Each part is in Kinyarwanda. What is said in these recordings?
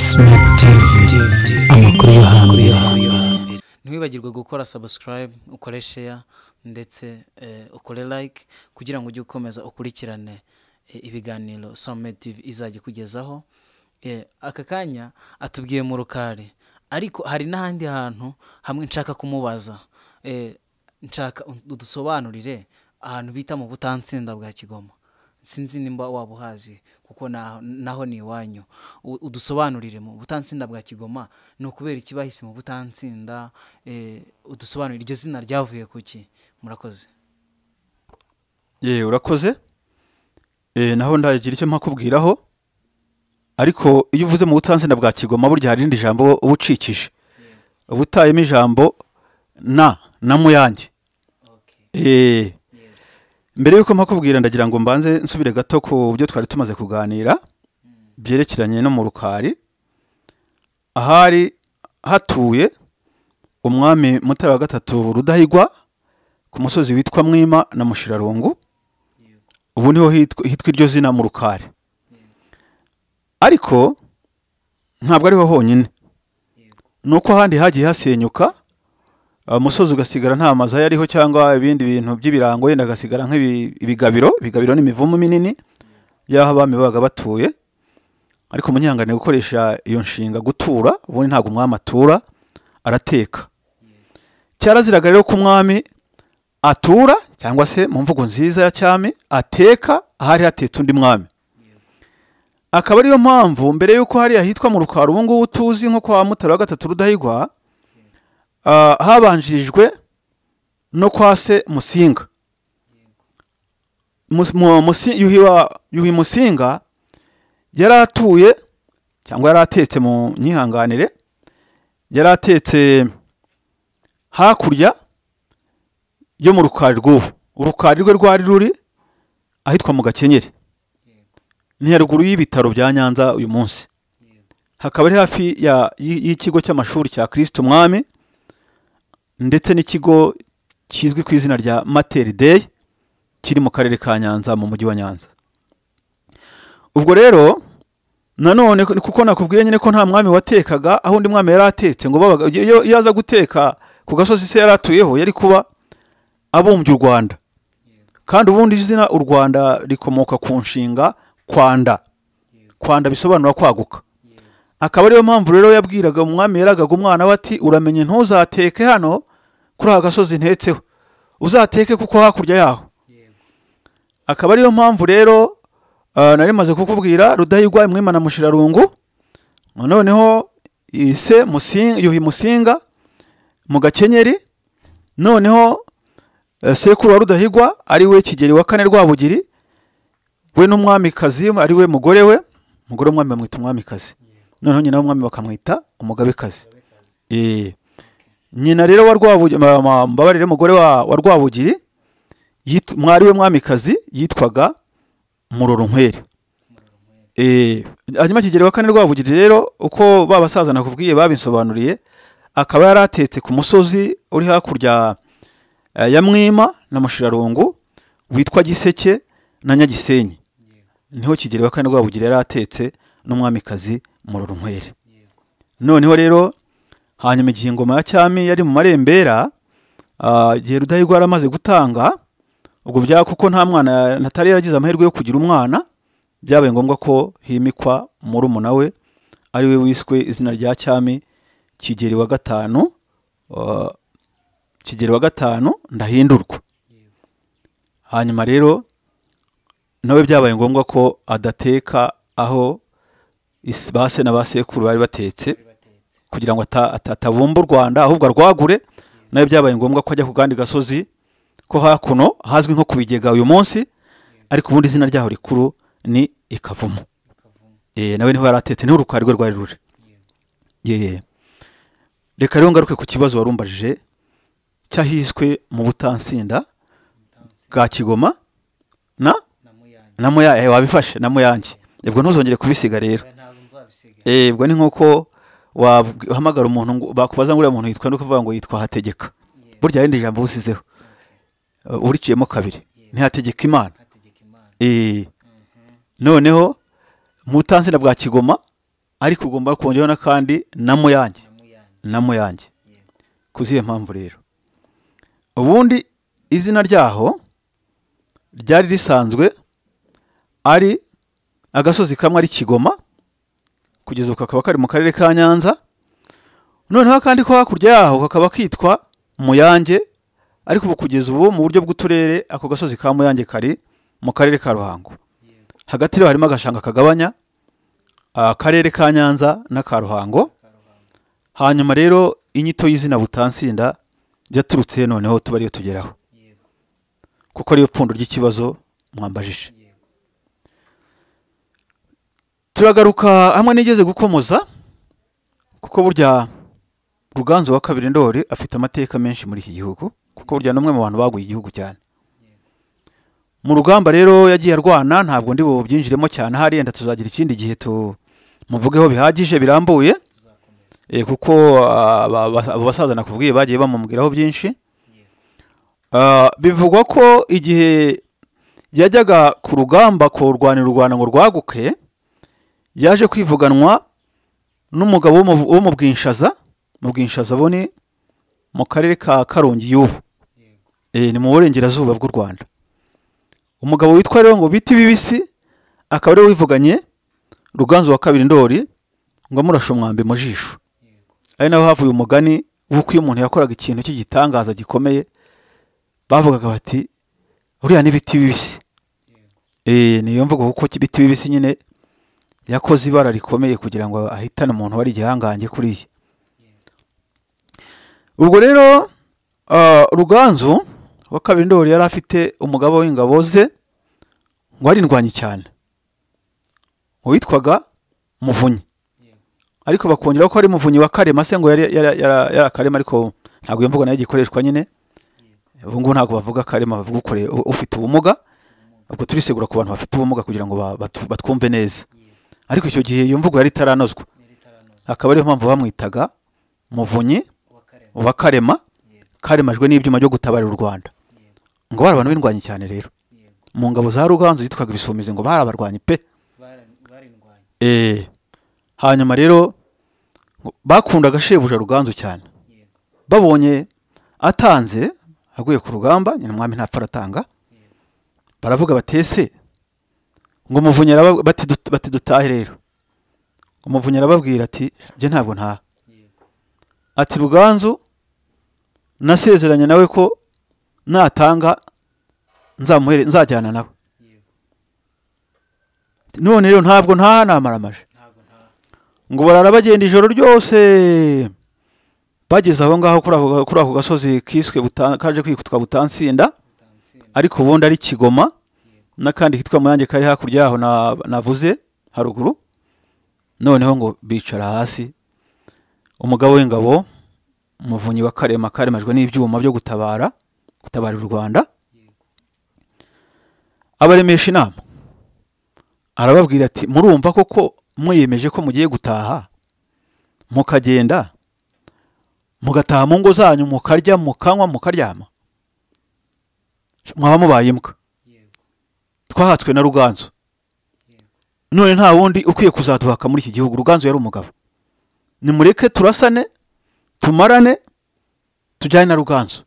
Smart TV, amakuru yo hambere. Ntiwibagirwe gukora subscribe, ukore share ndetse ukore like kugira ngo ujye ukomeza ukurikirane ibiganiro Summit TV izajya ikugezaho. Aka kanya atubwiye mu Rukari, ariko hari n'ahandi hantu hamwe nshaka kumubaza. Nshaka udusobanurire ahantu bita mu Butansinda bwa Kigoma. Sinzi nimba waba uhazi kuko naho ni iwanyu. Udusobanurire mu Butansinda bwa Kigoma ni ukubera iki bahise mu Butansinda, udusobanurire iryo zina ryavuye kuki. Murakoze. Ye, urakoze. Naho ndagira icyo mpakubwiraho, ariko iyo uvuze mu Butansinda bwa Kigoma burya hari irindi jambo uba ucikije, uba utayemo ijambo na Muyange. Mbere yuko mpakubwira ndagira ngo mbanze nsubire gato ku byo twari tumaze kuganira byerekeranye no mu Rukari, ahari hatuye umwami Mutara wa gatatu Rudahigwa ku musozi witwa Mwima na Mushirarungu. Ubu niho hitwa iryo zina mu Rukari. Ariko ntabwo ariho honyine, nuko ahandi hagiye hasenyuka, umusozi ugasigara nta mazu ayariho cyangwa ibindi bintu by'ibirango, yenda agasigara nk'ibigabiro. Ibigabiro ni imivumo minini y'aho abami babaga batuye. Ariko munyihangane gukoresha iyo nshinga gutura, ubundi ntabwo umwami atura, arateka. Cyaraziraga rero ko umwami atura, cyangwa se mu mvugo nziza ya cyami ateka ahari hatetse undi mwami. Akaba ariyo mpamvu mbere yuko hariya hitwa mu Rukari ubu ngubu tuzi nko kwa Mutara wa gatatu Rudahigwa, habanjirijwe no kwa se Musinga. Yuhi Musinga yari atuye cyangwa yari atetse, mu nyihanganire, yari atetse hakurya yo mu Rukari rw'ubu. Urukari rwe rwari ruri ahitwa mu Gakenyeri, ni haruguru y'ibitaro bya Nyanza uyu munsi, hakaba ari hafi y'ikigo cy'amashuri cya Kristo Umwami ndetse n'ikigo kizwi ku izina rya Mater Dei kiri mu karere ka Nyanza mu mujyi wa Nyanza. Ubwo rero nanone kuko nakubwiye nyine ko nta mwami watekaga aho undi mwami yari atetse, ngo babaga iyo aza guteka ku gasozi se yari atuyeho yari kuba abumbye u Rwanda. Kandi ubundi izina u Rwanda rikomoka ku nshinga kwanda. Kwanda bisobanura kwaguka. Akaba ariyo mpamvu rero yabwiraga umwami yaragaga umwana we ati uramenye ntuzateke hano kuri aka gasozi ntetseho, uzateke kuko hakurya yaho. Akaba ariyo mpamvu rero nari maze kukubwira Rudahigwa Mwima na Mushirarungu, noneho ise Yuhi Musinga mu Gakenyeri, noneho sekuru wa Rudahigwa ari we Kigeli wa kane Rwabugiri, we n'umwamikazi ari we mugore we, mugore w'umwami bamwita umwamikazi, noneho nyina w'umwami bakamwita umugabekazi. Nyina rero wa Rwabugiri, mbabarire, mugore wa Rwabugiri mwari we mwamikazi yitwaga Murorunkwere. Hanyuma Kigeli wa kane Rwabugiri rero uko babasaza nakubwiye babinsobanuriye, akaba yaratetse ku musozi uri hakurya ya Mwima na Mushirarungu witwa Giseke na Nyagisenyi. Niho Kigeli wa kane Rwabugiri yaratetse n'umwamikazi Murorunkwere. Noneho rero hanyuma igihe ingoma ya cyami yari mu marembera, igihe Rudahigwa yaramaze gutanga, ubwo bya kuko nta mwana natari yaragize amahirwe yo kugira umwana, byabaye ngombwa ko himikwa murumuna we ari we wiswe izina rya cyami Kigeli wa gatanu, Kigeli wa gatanu Ndahindurwa. Hanyuma rero nawe byabaye ngombwa ko adateka aho base na basekuru bari batetse, kugira ngo atabumba u Rwanda ahubwo arwagure. Nawe byabaye ngombwa ko ajya ku kandi gasozi ko hakuno hazwi nko kubigega uyu munsi, ariko ubundi izina ryaho rikuru ni Ikavumu. Nawe niho yaratetse, niho urukari rwe rwari ruri. Reka rero ngaruke ku kibazo warumbajije cyahiswe mu Butansinda bwa Kigoma na Muyange. Wabifashe na Muyange, ubwo ntuzongere kubisiga rero. Ubwo ni nkuko wahamagara umuntu ngo bakubaza ngo uriya muntu yitwa nde, ukavuga ngo yitwa Hategeka. Burya irindi jambo usizeho uriciyemo kabiri, ni Hategeka Imana. Noneho mu Butansinda bwa Kigoma Ariko ugomba kongeraho n'akandi na Muyange, na Muyange. Kuziye mpamvu rero, ubundi izina ryaho ryari risanzwe ari agasozi kamwe ari Kigoma, kugeza ubu kakaba kari mu karere ka Nyanza. Noneho akandi ko hakurya yaho kakaba kitwa Muyange, ariko ubu kugeza ubu mu buryo bw'uturere ako gasozi ka Muyange kari mu karere ka Ruhango. Hagati rero harimo agashanga kagabanya akarere ka Nyanza n'aka Ruhango. Hanyuma rero inyito y'izina Butansinda yaturutse noneho tuba ariyo tugeraho, kuko ariyo pfundo ry'ikibazo mwambajije. Turagaruka hamwe nigeze gukomoza, kuko burya Ruganzu wa kabiri Ndoli afite amateka menshi muri iki gihugu, kuko burya n'umwe mu bantu baguye igihugu cyane. Mu rugamba rero yagiye arwana, ntabwo ndi bubyinjiremo cyane, hari yenda tuzagira ikindi gihe tumuvugeho bihagije birambuye, kuko abo basaza nakubwiye bagiye bamubwiraho byinshi. Bivugwa ko igihe yajyaga ku rugamba kurwanira u Rwanda ngo rwaguke, yaje kwivuganwa n'umugabo wo mu Bwinshaza, mu Bwinshaza bo ni mu karere ka Karongi y'ubu, ni mu burengerazuba bw'u Rwanda. Umugabo witwa rero ngo Biti Bibisi akaba ariwe wivuganye Ruganzu wa kabiri Ndoli ngo amurashe umwambi mu jisho. Ari naho havuye umugani w'uko iyo umuntu yakoraga ikintu cy'igitangaza gikomeye bavugaga bati uriya ni Biti Bibisi. Niyo mvugo, kuko Biti Bibisi nyine yakoze ibara rikomeye kugira ngo ahitane umuntu wari igihangange kuriya. Ubwo rero Ruganzu wa kabiri Ndoli yari afite umugabo w'ingabo ze ngo ari indwanyi cyane, witwaga Muvunyi, ariko bakongera ko ari Muvunyi wa Karema, se ngo yari Karema, ariko ntabwo iyo mvugo nayo igikoreshwa nyine. Ubu ngubu ntabwo bavuga Karema, bavuga ukore ufite ubumuga. Ubwo turisegura ku bantu bafite ubumuga kugira ngo batwumve neza, ariko icyo gihe iyo mvugo yari itaranozwa, akaba ariyo mpamvu bamwitaga Muvunyi wa Karema, karemajwe n'ibyuma byo gutabarira u Rwanda. Ngo bari abantu b'indwanyi cyane rero mu ngabo za Ruganzu yitwaga Ibisumizi, ngo bari abarwanyi pe. Hanyuma rero bakundaga shebuja Ruganzu cyane, babonye atanze aguye ku rugamba, nyina umwami ntapfa aratanga, baravuga batese ngo Muvunyi bati dutahe rero. Umuvunyi arababwira ati njye ntabwo ntaha, ati Ruganzu nasezeranye nawe ko natanga nzajyana nawe, none rero ntabwo ntaha namaramaje. Ngo barara bagenda ijoro ryose, bageze aho ngaho kuri ako gasozi kiswe kaje kwitwa Butansinda, ariko ubundi ari Kigoma, n'akandi kitwa Muyange kari hakurya yaho navuze haruguru. Noneho ngo bicara hasi, umugabo w'ingabo Muvunyi wa Karema karemajwe n'ibyuma byo gutabarira u Rwanda, abaremesha inama, arababwira ati murumva koko mwiyemeje ko mugiye gutaha, mukagenda mugataha mu ngo zanyu, mukarya mukanywa mukaryama, mwaba mubaye imbwa. Twahatswe na Ruganzu, none nta wundi ukwiye kuzaduhaka muri iki gihugu. Ruganzu yari umugabo, nimureke turasane tumarane tujyane na Ruganzu.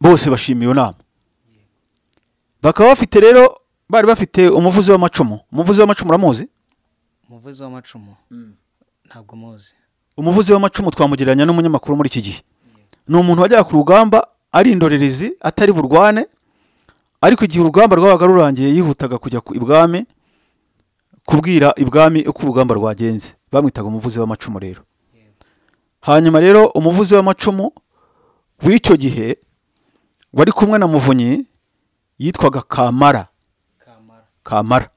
Bose bashimiye iyo nama. Bakaba bafite rero, bari bafite umuvuzi w'amacumu. Umuvuzi w'amacumu uramuzi? Umuvuzi w'amacumu ntabwo muzi. Umuvuzi w'amacumu twamugereranya n'umunyamakuru muri iki gihe. Ni umuntu wajyaga ku rugamba ari indorerezi, atari burwane, ariko igihe urugamba rwabaga rurangiye yihutaga kujya ibwami kubwira ibwami uko urugamba rwagenze. Bamwitaga umuvuzi w'amacumu rero. Hanyuma rero umuvuzi w'amacumu w'icyo gihe wari kumwe na Muvunyi yitwaga Kamara. Kamara.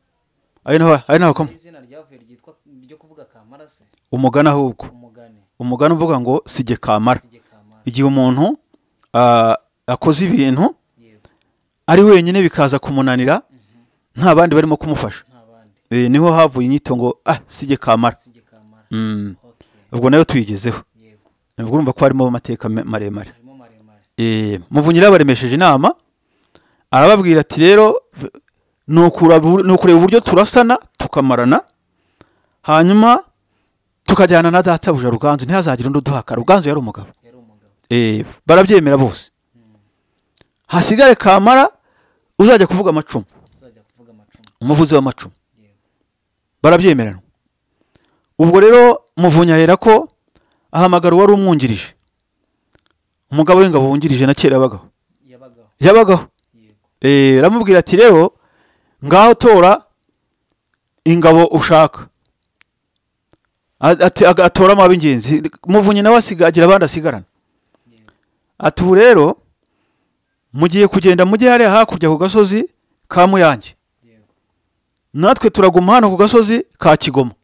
Ari naho izina ryavuye ryitwa ryo kuvuga Kamara se? Umugani ahubwo. Umugani uvuga ngo sijye Kamara. Igihe umuntu akoze ibintu ari wenyine bikaza kumunanira, nta bandi barimo kumufasha, niho havuye inyito ngo sijye Kamara. Ubwo nayo tuyigezeho. Ubwo urumva ko harimo amateka maremare. Muvunyi abaremesheje inama, arababwira ati rero Ni ukureba uburyo turasana tukamarana, hanyuma tukajyana na databuja Ruganzu, ntihazagire undi uduhaka. Ruganzu yari umugabo. Barabyemera bose. Hasigare Kamara uzajya kuvuga amacumu, umuvuzi w'amacumu. Barabyemerana. Ubwo rero Muvunyi ahera ko ahamagara uwari umwungirije, umugabo w'ingabo wungirije na kera yabagaho. Aramubwira ati rero ngaho tora ingabo ushaka. Ati atoramo ab'ingenzi. Muvunyi nawe agira abandi asigarana. Ati ubu rero mugiye kugenda mujye hariya hakurya ku gasozi ka Muyange, natwe turaguma hano ku gasozi ka Kigoma,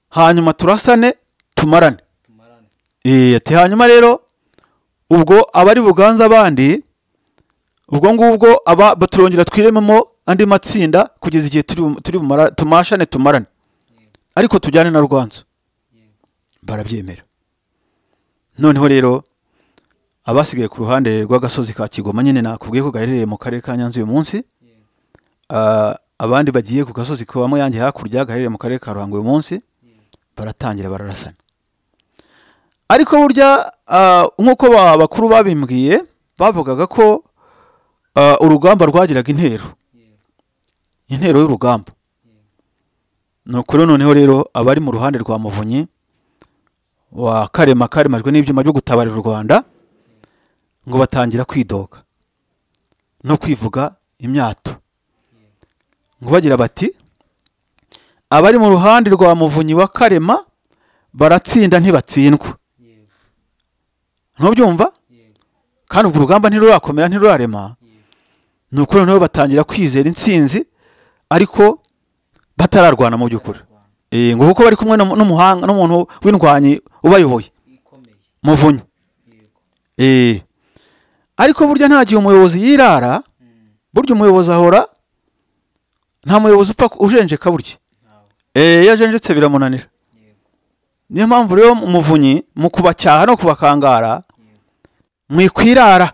hanyuma turasane tumarane. Ati hanyuma rero ubwo abari buganza abandi, ubwo ngubwo aba baturongera twirememo andi matsinda kugeza igihe turi tumashane tumarane, ariko tujyane na Ruganzu. Barabyemera. Noneho rero abasigaye ku ruhande rw'agasozi ka Kigoma nyine nakubwiye ko gaherereye mu karere ka Nyanza uyu munsi, abandi bagiye ku gasozi ka Muyange hakurya gaherereye mu karere ka Ruhango uyu munsi, baratangira bararasana. Ariko burya nk'uko abakuru babimbwiye, bavugaga ko urugamba rwagiraga intero, intero y'urugamba. Nuko noneho rero abari mu ruhande rwa Muvunyi wa Karema karemajwe n'ibyuma byo gutabarira u Rwanda, ngo batangira kwidoga no kwivuga imyato, ngo bagira bati abari mu ruhande rwa Muvunyi wa Karema baratsinda ntibatsindwa. Ntubyumva? Kandi ubwo urugamba ntirurakomera, ntirurarema. Nuko noneho batangira kwizera intsinzi ariko batararwana mu by'ukuri. Ngo kuko bari kumwe n'umuhanga n'umuntu w'indwanyi ubayoboye Muvunyi. Ariko burya nta gihe umuyobozi yirara, burya umuyobozi ahora, nta muyobozi upfa ujenjeka burya. Iyo ajenjetse biramunanira. Niyo mpamvu rero Muvunyi mu kubacyaha no kubakangara, mwikwirara,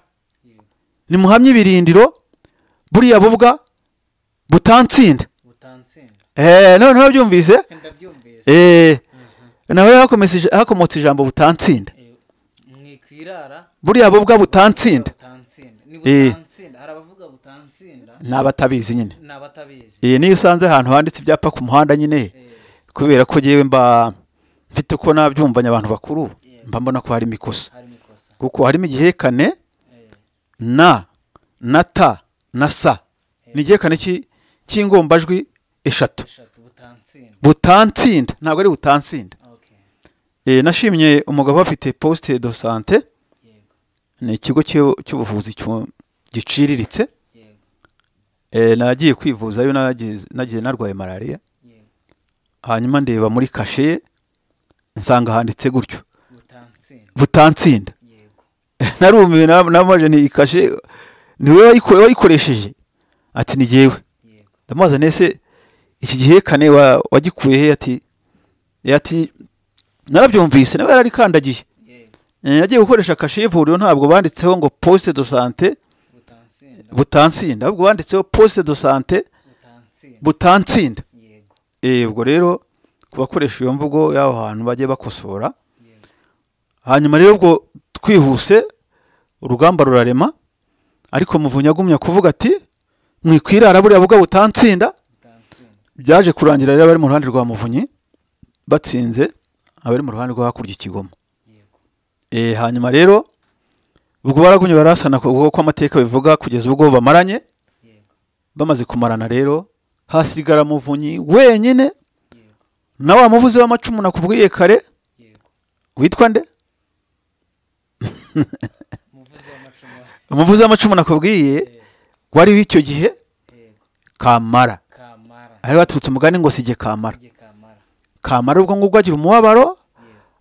nimuhamye ibirindiro, buriya bubwa butantsinda. Noneho byumvise? Nawe hakomotse ijambo butantsinda. Buriya bubwa butantsinda. N'abatabizi nyine. Niyo usanze ahantu handitse ibyapa ku muhanda nyine, kubera ko jewe mba mfite ko nabyumvanye abantu bakuru, mba mbona ko harimo ikosa. Kuko harimo igihekane na ta na sa. Ni igihekane cy'ingombajwi eshatu. Butantsinda, ntabwo ari butantsinda. Nashimye umugabo afite poste de santé, ni ikigo cy'ubuvuzi giciriritse. Nagiye kwivuzayo, nagiye narwaye malaria, hanyuma ndeba muri kashe nsanga handitse gutyo butantsinda. Narumiwe, namaje ni kashe ni wewe wayikoresheje? Ati ni jewe. Ndamubaza nese iki gihekane wagikuye he? Ati narabyumvise, nawe yararikandagiye. Yagiye gukoresha kashe y'ivuriro, ntabwo banditseho ngo poste de santé butantsinda, ahubwo banditseho poste de santé butantsinda. Ubwo rero kubakoresha iyo mvugo y'aho hantu bagiye bakosora. Hanyuma rero ubwo twihuse urugamba rurarema, ariko Muvunyi agumya kuvuga ati mwikwirara buriya bubwa butantsinda. Byaje kurangira rero abari mu ruhande rwa Muvunyi batsinze abari mu ruhande rwa hakurya Kigoma. Hanyuma rero ubwo baragumye barasana kuko amateka bivuga kugeza ubwo bamaranye. Bamaze kumarana rero hasigara Muvunyi wenyine na wa muvuzi w'amacumu nakubwiye kare witwa nde? Umuvuzi w'amacumu nakubwiye wari w'icyo gihe Kamara. Ari baturutse umugani ngo sije Kamara. Kamara ubwo ngubwo agira umubabaro,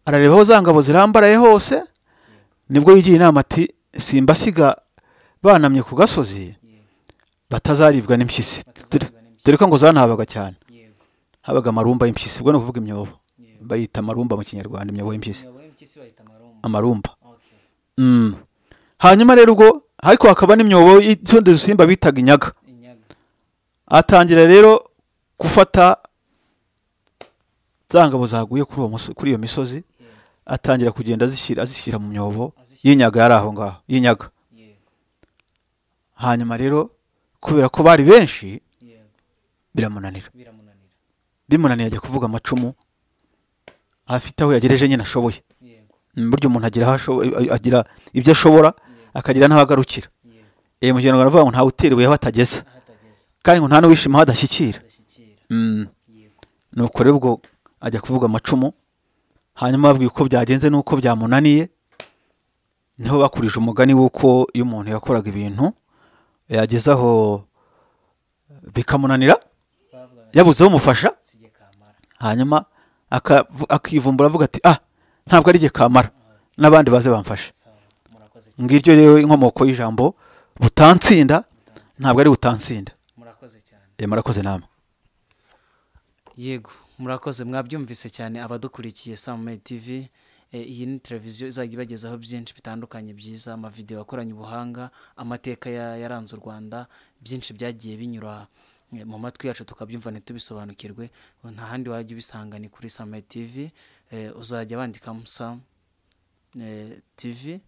arareba aho za ngabo zirambaraye hose, nibwo yigiye inama ati simbasiga banamye ku gasozi batazaribwa n'impyisi. Dore ko ngo zanahabaga cyane. Habaga amarumba y'impyisi, ubwo no kuvuga imyobo. Bayita amarumba mu Kinyarwanda, imyobo y'impyisi. Amarumba. Hanyuma rero ubwo ariko hakaba n'imyobo y'utundi dusimba bitaga inyaga. Atangira rero gufata za ngabo zaguye kuri uwo kuri iyo misozi, atangira kugenda azishyira mu myobo y'inyaga yari aho ngaho y'inyaga. Hanyuma rero kubera ko bari benshi biramunanira, bimunaniye ajya kuvuga amacumu afite aho yagereje nyine ashoboye. Buryo umuntu agira aho agira ibyo ashobora akagira n'aho agarukira. Mu Kinyarwanda bavuga ngo ntawe utera ibuye aho atageza, kandi ngo nta n'uwishima aho adashyikira. Nuko rero ubwo ajya kuvuga amacumu, hanyuma babwiye uko byagenze n'uko byamunaniye. Niho bakurije umugani w'uko iyo umuntu yakoraga ibintu yageze aho bikamunanira yabuze umufasha, hanyuma akivumbura avuga ati ah, ntabwo ari jye kamara, n'abandi baze bamfashe. Ngiryo rero inkomoko y'ijambo butansinda, ntabwo ari butansinda. Murakoze cyane. Murakoze namwe. Yego, murakoze, mwabyumvise cyane abadukurikiye Sam TV. Iyi ni televiziyo izajya ibagezaho byinshi bitandukanye byiza, amavideo akoranye ubuhanga, amateka yaranze u Rwanda, byinshi byagiye binyura mu matwi yacu tukabyumva ntitubisobanukirwe. Nta handi wajya ubisanga ni kuri Sam TV. Uzajya wandika Sam TV,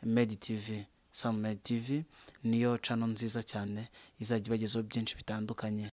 Med TV, Sam Med TV niyo channel nziza cyane izajya ibagezaho byinshi bitandukanye.